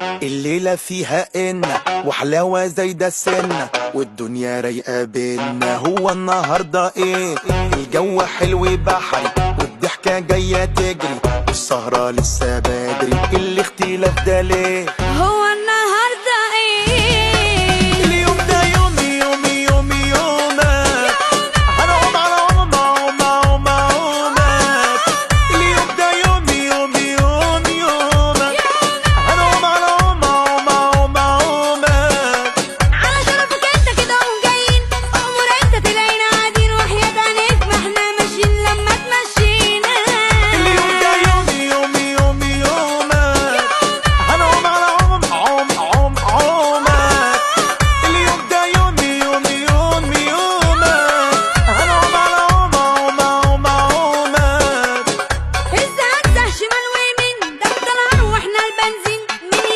الليلة فيها إن وحلاوة زايدة سنة، والدنيا رايقة بينا. هو النهاردة إيه؟ الجو حلو بحري، والضحكة جاية تجري، والسهرة لسه بدري. الاختلاف ده ليه؟